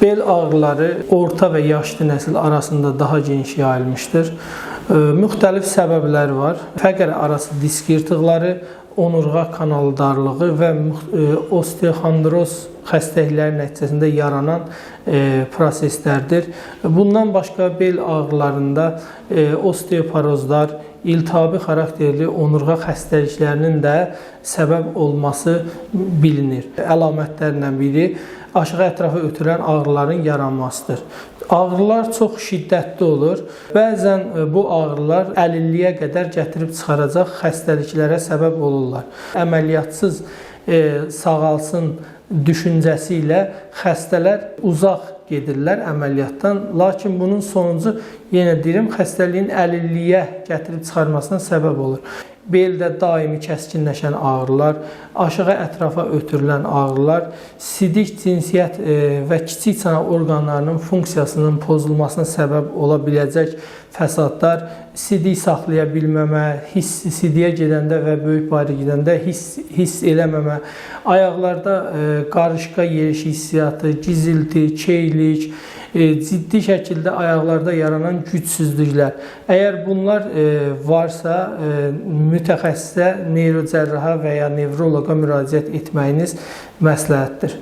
Bel ağrıları orta və yaşlı nəsil arasında daha geniş yayılmışdır. Müxtəlif səbəbləri var. Fəqər arası disk yırtıqları, onurğa kanalı darlığı və osteoxondroz xəstəlikləri nəticəsində yaranan proseslərdir. Bundan başqa bel ağrılarında osteoporozlar, iltihabi xarakterli onurğa xəstəliklərinin də səbəb olması bilinir. Əlamətlərlə biri aşağı ətrafa ötürülən ağrıların yaranmasıdır. Ağrılar çox şiddətli olur. Bəzən bu ağrılar əlilliyə qədər gətirib çıxaracaq xəstəliklərə səbəb olurlar. Əməliyyatsız sağalsın düşüncəsi ilə xəstələr uzaq gedirlər əməliyyatdan. Lakin bunun sonucu, yenə deyirəm, xəstəliyin əlilliyə gətirib çıxarmasına səbəb olur. Beldə daimi kəskinləşən ağrılar, aşağı ətrafa ötürülən ağrılar, sidik, cinsiyyət və kiçik çanaq orqanlarının funksiyasının pozulmasına səbəb ola biləcək fəsadlar, sidik saxlaya bilməmə, hiss sidiyə gedəndə və böyük bayıra gedəndə hiss eləməmə, ayaqlarda qarışqa yerişi hissiyatı, gizilti, keylik, ciddi şəkildə ayaqlarda yaranan gücsüzlüklər. Əgər bunlar varsa, mütəxəssisə, neyrocərraha və ya nevroloqa müraciət etməyiniz məsləhətdir.